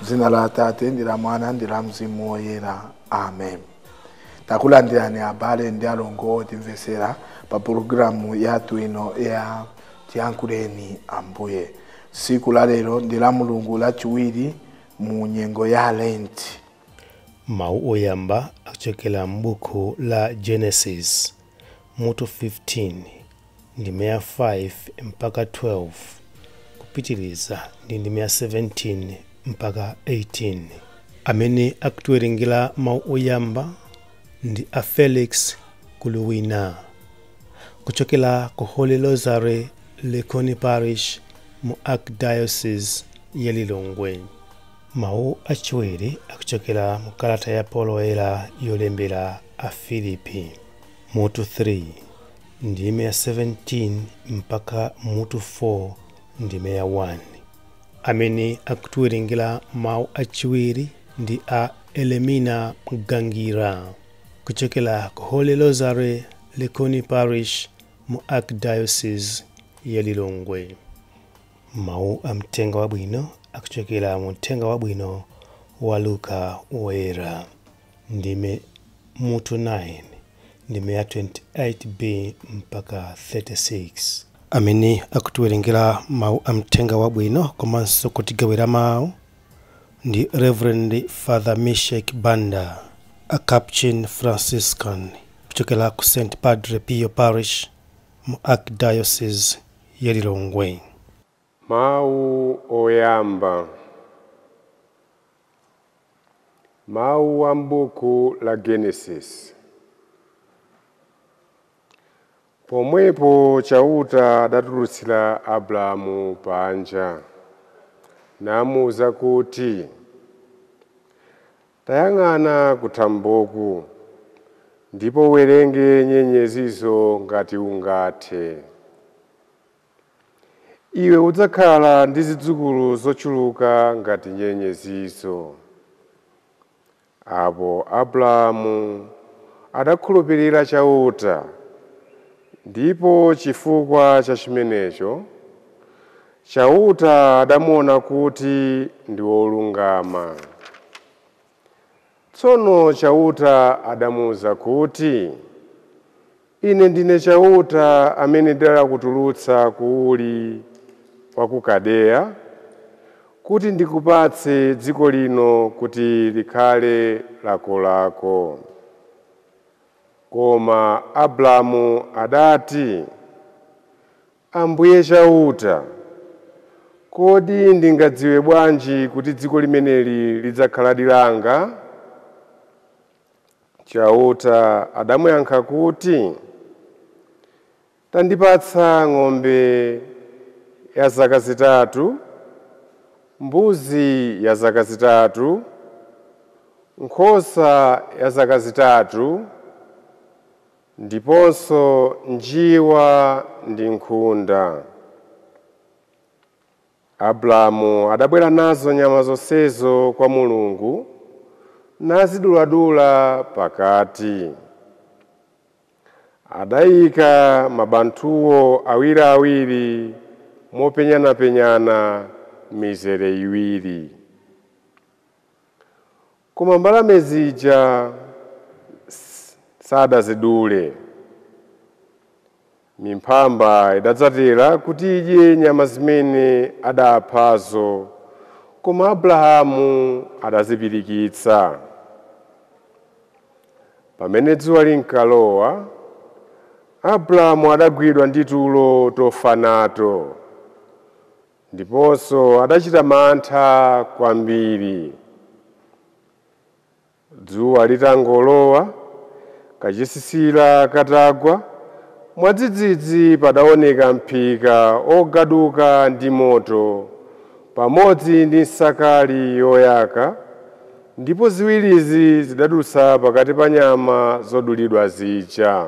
Dzina la Atate ndi la Mwana ndi la Mzimu Woyera. Amen. Takulandirani abale ndi alongo otimvesera pa pulogalamu yathu ino ya Tiyankhuleni Ambuye. Tsiku la lero ndi la Mulungu lachiwiri mu nyengo ya Lent. Mawu oyamba akuchokera m'buku la Genesis mutu 15 ndime ya 5 mpaka 12 kupitiriza ndi ndime ya 17 mpaka 18. Amene akutiwerengera mawu oyamba ndi a Felix Kuluwina kuchokera ku Holy Rosary Likuni Parish mu Archdiocese ya Lilongwe. Mawu achiwiri akuchokera mu kalata ya Paulo Woyera yolembera a Filipi mutu 3 ndime ya 17 mpaka mutu 4 ndime ya 1. Amene akutiwerengera mawu achiwiri ndi a Elemina Mgangira kuchokera ku Holy Rosary Likuni Parish mu Archdiocese ya Lilongwe. Mawu a mthenga wabwino akuchokera mu mthenga wabwino wa Luka Woyera ndime mutu 9 ndime ya 28b mpaka 36. Amene akutiwerengera mawu a mthenga wabwino komanso kutigawira mawu ndi Reverend Father Meshek Banda, a Capuchin Franciscan kuchokera ku St. Padre Pio Parish mu Archdiocese ya Lilongwe. Mawu oyamba. Mawu a m'buku la Genesis. Pomwepo Chauta adatulutsira Abrahamu panja, namuwuza kuti, tayang'ana kuthamboku ndipo uwerenge nyenyezizo ngati ungathe. Iwe udzakhala ndi zidzukulu zochuluka ngati nyenyezizo. Apo Abrahamu adakhulupirira Chauta, ndipo chifukwa cha chimenecho Chauta adamuona kuti ndi wolungama. Tsono Chauta adamuwuza kuti, ine ndine Chauta amene ndidakutulutsa ku Uri wa ku Kaldeya kuti ndikupatse dziko lino kuti likhale lakolako. Koma Abrahamu adati, Ambuye Chauta, kodi ndingadziwe bwanji kuti dziko limeneli lidzakhala langa? Chauta adamuyankha kuti, tandipatsa ng'ombe ya zaka zitatu, mbuzi ya zaka zitatu, nkhosa ya zaka zitatu, ndiponso njiwa ndi nkhunda. Abrahamu adabwera nazo nyama zonsezo kwa Mulungu, naziduladula pakati. Adayika mabanthuwo awiriawiri mopenyanapenyana mizere iwiri. Koma mbalame zija sadazidule. Mimphamba idadzatera kuti idye nyama zimene adaphazo, koma Abrahamu adazipirikitsa. Pamene dzuwa linkalowa, Abrahamu adagwidwa ndi tulo tofa nato, ndiponso adachita mantha kwambiri. Dzuwa litangolowa, kachisisira katagwa, mwadzidzidzi padaoneka mphika ogaduka ndi moto pamodzi ndi nsakali yoyaka, ndipo ziwirizi zidadutsa pakati pa nyama zodulidwa zija.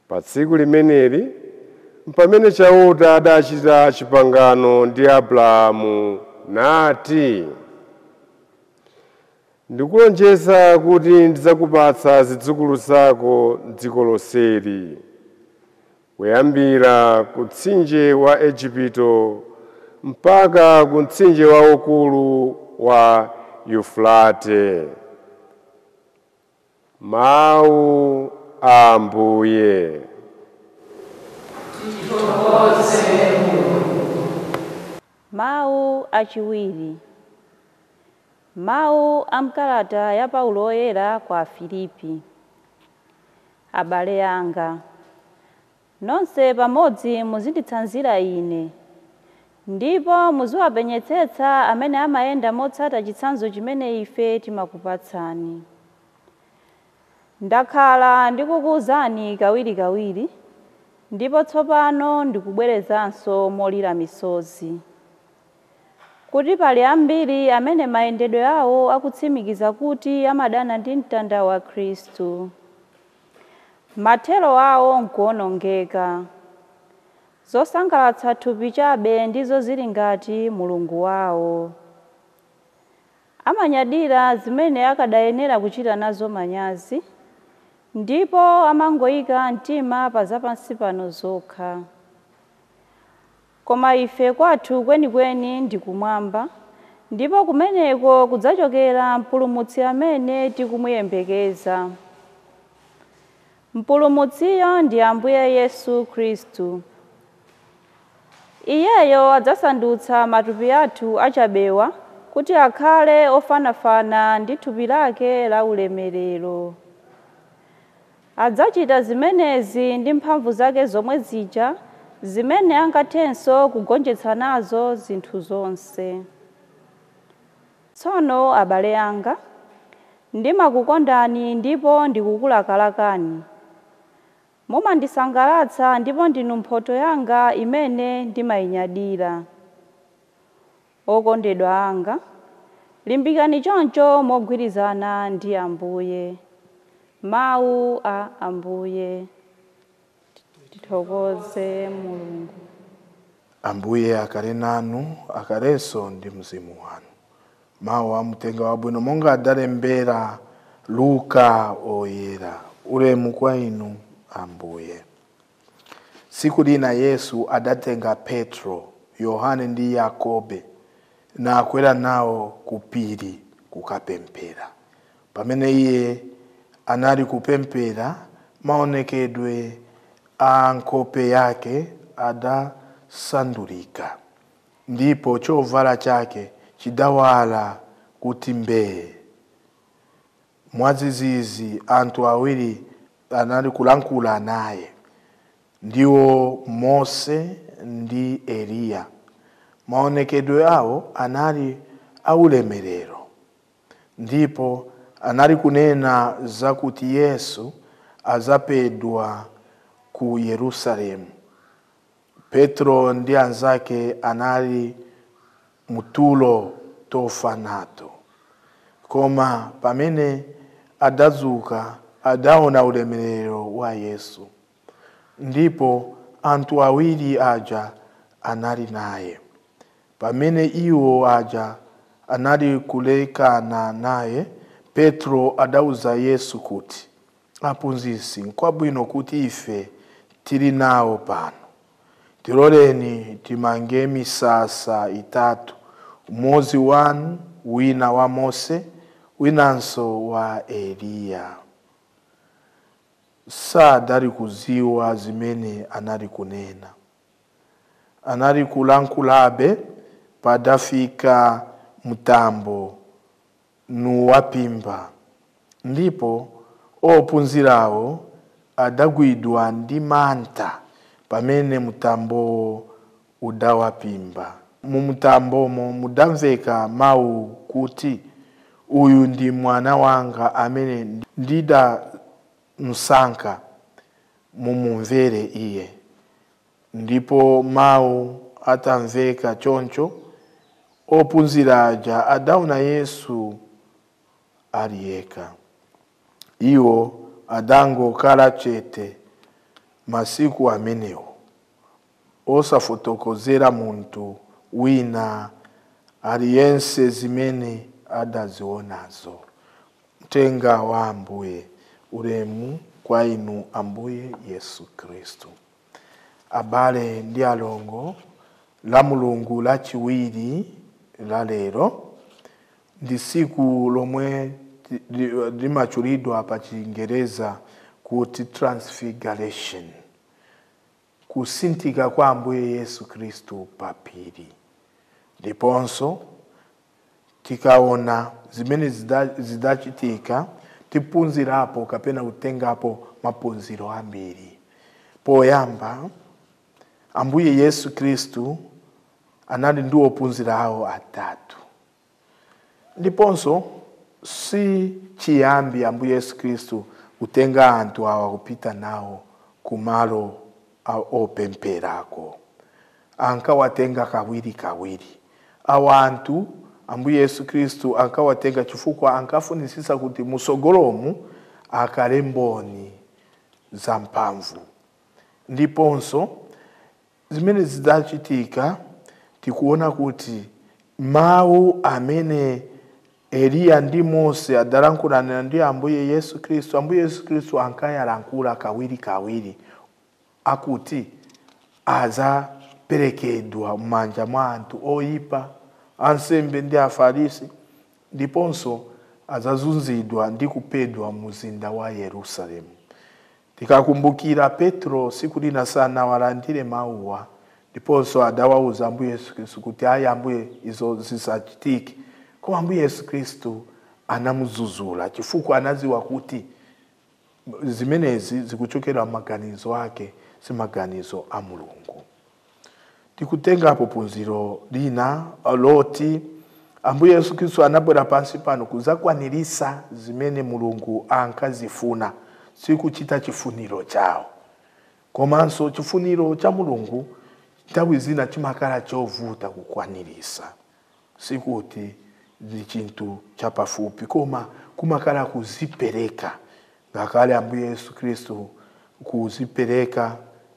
Pa tsiku limeneli pamene Chauta adachita chipangano ndi Abrahamu nati, ndikulonjeza kuti ndidzakupatsa zidzukulu zako dziko lonseli, kuyambira ku mtsinje wa Igupto mpaka ku mtsinje waukulu wa Yufurate. Mawu a Ambuye. Mawu achiwiri. Mawu a mkalata ya Paulo oyera kwa Afilipi. Abale anga, nonse pamodzi muzinditsanzira ine, ndipo muziwapenyetsetsa amene amayenda motsata chitsanzo chimene ife timakupatsani. Ndakhala ndikukuwuzani kawirikawiri, ndipo tsopano ndikubwerezanso molira misozi, kuti pali ambiri amene mayendedwe awo akutsimikiza kuti amadana ndi mtanda wa Khristu. Mathero awo nkuwonongeka. Zosangalatsa thupi chabe ndizo zili ngati mulungu wawo. Amanyadira zimene akadayenera kuchita nazo manyazi, ndipo amangoyika mtima pa zapansi pano zokha. Koma ife kwathu kwenikweni ndi kumwamba, ndipo kumeneko kudzachokera Mpulumutsi amene tikumuyembekeza. Mpulumutsiyo ndi Ambuye Yesu Khristu. Iyeyo adzasandutsa matupi athu achabewa kuti akhale ofanafana ndi thupi lake la ulemerero. Adzachita zimenezi ndi mphamvu zake zomwe zija, zimene angathenso kugonjetsa nazo zinthu zonse. Tsono abale anga, ndimakukondani ndipo ndikukulakalakani. Mumandisangalatsa ndipo ndinu mphotho yanga imene ndimayinyadira. Okondedwa anga, limbikani choncho mogwirizana ndi Ambuye. Mawu a Ambuye. Tithokoze Mulungu. Ambuye akhale nanu, akhalenso ndi mzimu wanu. Mawu a mtenga wabwino monga adalembera Luka oyera. Ulemu kwa inu Ambuye. Tsiku lina Yesu adatenga Petro, Yohane ndi Yakobe nakwera nawo ku phiri kukapemphera. Pamene iye anali kupemphera, maonekedwe a nkhope yake adasandulika, ndipo chovala chake chidawala kuti mbee. Mwadzidzidzi anthu awiri anali kulankhula naye, ndiwo Mose ndi Eliya. Maonekedwe awo anali aulemerero, ndipo anali kunena zakuti Yesu azaphedwa ku Yerusalemu. Petro ndi anzake anali mutulo tofa nato, koma pamene adadzuka adaona ulemerero wa Yesu, ndipo anthu awiri aja anali naye. Pamene iwo aja anali kulekana naye, Petro adauza Yesu kuti, "Aphunzitsi, nkwabwino kuti ife tili nawo pano. Tiloleni timange misasa itatu, umodzi wanu, wina wa Mose, winanso wa Eliya." Sadali kudziwa zimene anali kunena. Anali kulankhulabe, padafika mtambo nuwapimba, ndipo ophunzirawo adagwidwa ndi mantha pamene mtambowo udawapimba. Mu mtambomo mudamveka mawu kuti, "Uyu ndi mwana wanga amene ndidamsankha, mumumvere iye." Ndipo mawu atamveka choncho, ophunzira aja adaona Yesu ali yekha. Iwo adangokhala chete masiku amenewo, osafotokozera munthu wina aliyense zimene adazionazo. Mtenga wa Ambuye. Ulemu kwa inu Ambuye Yesu Khristu. Abale ndi alongo, La Mulungu lachiwiri la lero ndi siku lomwe limachulidwa pa Chingereza kuti Transfiguration, kusinthika kwa Ambuye Yesu Khristu pa phiri. Ndiponso tikaona zimene zidachitika, tiphunzirapo kapena kutengapo maphunziro ambiri. Poyamba, Ambuye Yesu Khristu anali ndi ophunzira awo atatu. Ndiponso si chiyambi Ambuye Yesu Khristu kutenga anthu awa kupita nawo kumalo opempherako. Ankawatenga kawiri kawiri. Awa anthu Ambuye Yesu Khristu ankawatenga chifukwa ankafunisisa kuti musogolomu akhale mboni za mphamvu. Ndiponso zimene zidachitika, tikuona kuti mawu amene Eliya ndi Mose adalankhulana ndi Ambuye Yesu Khristu, Ambuye Yesu Khristu ankayalankhula kawiri kawiri akuti azaperekedwa m'manja mwa anthu oyipa, ansembe ndi Afarisi, ndiponso azazunzidwa ndi kuphedwa mzinda wa Yerusalemu. Tikakumbukira Petro siku lina sanawalandire mawuwa, ndiponso adawawuza Ambuye Yesu Khristu kuti ayi Ambuye, izo zisachitike. Koma Ambuye Yesu Khristu anamuzuzula chifukwa anaziwa kuti zimenezi zikuchokera maganizo ake, si maganizo a Mulungu. Tikutengapo phunziro lina loti Ambuye Yesu Khristu anabwera pansi pano kuzakwanirisa zimene Mulungu ankazifuna, sikuchita chifuniro chawo. Komanso chifuniro cha Mulungu nthawi zina chimakhala chovuta kukwanirisa, sikuti ndi chinthu chapafupi, koma kumakhala kuzipereka. Ngakhale Ambuye Yesu Khristu kuzipereka,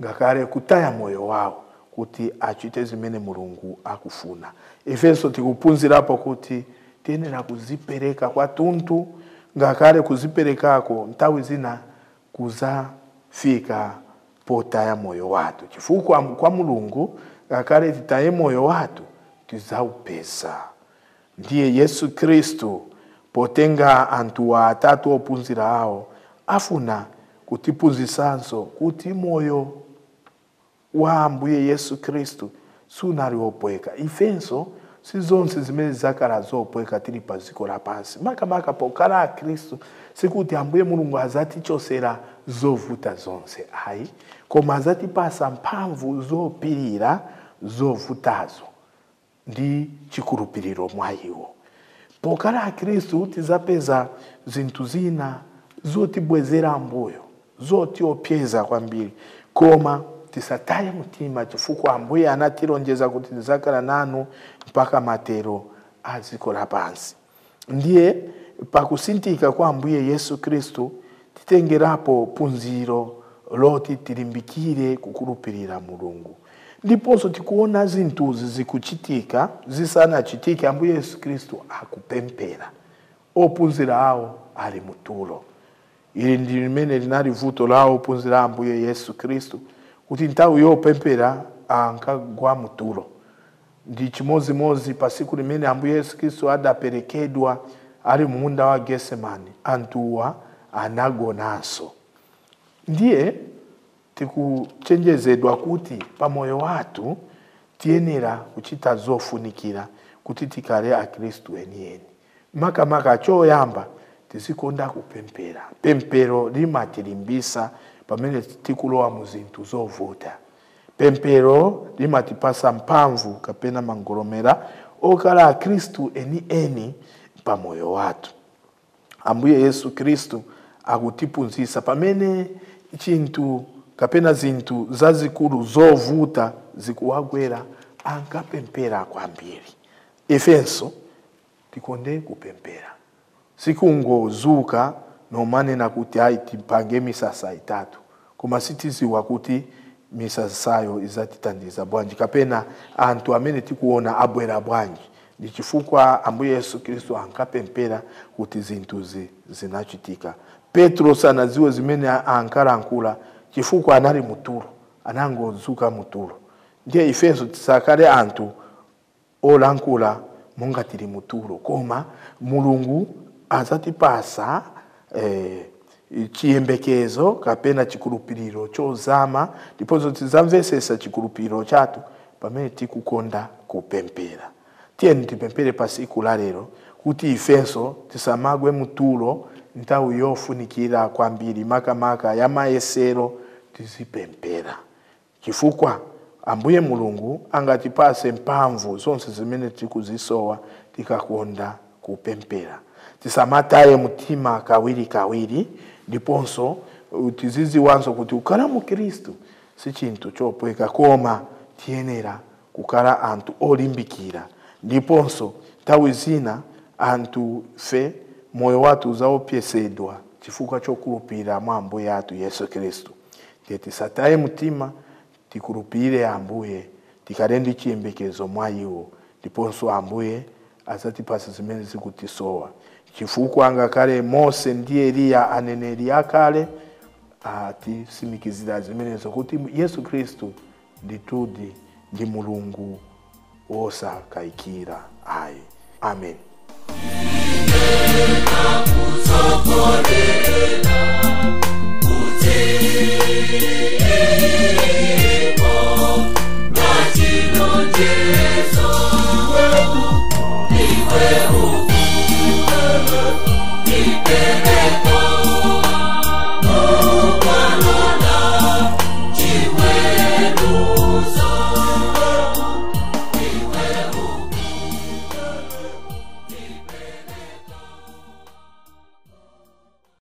ngakhale kutaya moyo wawo kuti achite zimene Mulungu akufuna. Ifenso tikuphunzirapo kuti tiyenera kuzipereka kwathunthu, ngakhale kuziperekako nthawi zina kuzafika potaya moyo wathu, chifukwa kwa Mulungu ngakhale titaye moyo wathu tizaupeza. Ndiye Yesu Khristu potenga anthu atatu ophunzira awo afuna kutiphunzisanso kuti moyo wa Ambuye Yesu Khristu sunali wopweka. Ifenso si zonse zimene zakhala zopweka tili pa dziko lapansi, makamaka pokhala Akhristu. Sikuti Ambuye Mulungu azatichosera zovuta zonse ayi, koma azatipasa mphamvu zopirira zovutazo ndi chikhulupiriro mwa iwo. Pokhala Akhristu tizapeza zinthu zina zotibwezera mbuyo, zotiopseza kwambiri, koma tisataye mtima chifukwa Ambuye anatilonjeza kuti tizakhala nanu mpaka matero a dziko lapansi. Ndiye pakusinthika kwa Ambuye Yesu Khristu titengerapo phunziro loti tilimbikire kukhulupirira Mulungu. Ndiponso tikuona zinthuzi zikuchitika zisanachitike, Ambuye Yesu Khristu akupemphera, ophunzira awo ali mutulo. Ili ndi limene linali vuto la ophunzira Ambuye Yesu Khristu, kuti nthawi yopemphera ankagwa mutulo. Ndi chimozimozi pa siku limene Ambuye Yesu Khristu adaperekedwa ali munda wa Getsemani, anthuwa anagonanso. Ndiye tikuchenjezedwa kuti pamoyo wathu tiyenera kuchita zofunikira kuti tikhale Akhristu enieni. Makamaka choyamba tizikonda kupemphera. Pemphero limatilimbisa pamene tikulowa mu zinthu zovuta. Pemphero limatipasa mphamvu kapena mangolomera okhala Akhristu enieni pamoyo wathu. Ambuye Yesu Khristu akutiphunzitsa pamene chinthu kapena zinthu zazikulu zovuta zikuwagwera, ankapemphera kwambiri. Ifenso tikonde kupemphera, sikungozuka nomanena kuti ayi tipange misasa itatu, koma sitiziwa kuti misasayo izatithandiza bwanji kapena anthu amene tikuona abwera bwanji. Ndi chifukwa Ambuye Yesu Khristu ankapemphera kuti zinthuzi zinachitika. Petro sanadziwe zimene ankalankhula chifukwa anali mutulo, anangodzuka mutulo. Ndiye ifenso tisakale anthu olankhula monga tili mutulo, koma Mulungu azatipasa chiyembekezo kapena chikhulupiriro chozama, ndiponso tizamvesesa chikhulupiriro chathu pamene tikukonda kupemphera. Tiyeni tipemphere pa siku la lero kuti ifenso tisamagwe mutulo nthawi yofunikira kwambiri, makamaka ya mayesero, tizipemphera, chifukwa Ambuye Mulungu angatipase mphamvu zonse zimene tikuzisowa tikakonda kupemphera. Tisamataye mtima kawiri kawiri, ndiponso tiziziwanso kuti kukhala mu Khristu si chinthu chopweka, koma tiyenera kukhala anthu olimbikira. Ndiponso nthawi zina anthu fe moyo wathu uzaopyesedwa chifukwa chokhulupirira mwa Ambuye athu Yesu Khristu. Ndiye tisataye mtima, tikhulupirire Ambuye, tikhale ndi chiyembekezo mwa iwo, ndiponso Ambuye azatipasa zimene zikutisowa, chifukwa ngakhale Mose ndi Eliya, aneneri akale, atisimikizira zimenezo kuti Yesu Khristu ndithudi ndi Mulungu wosakayikira ayi. Amen. Kutsogolela, kuti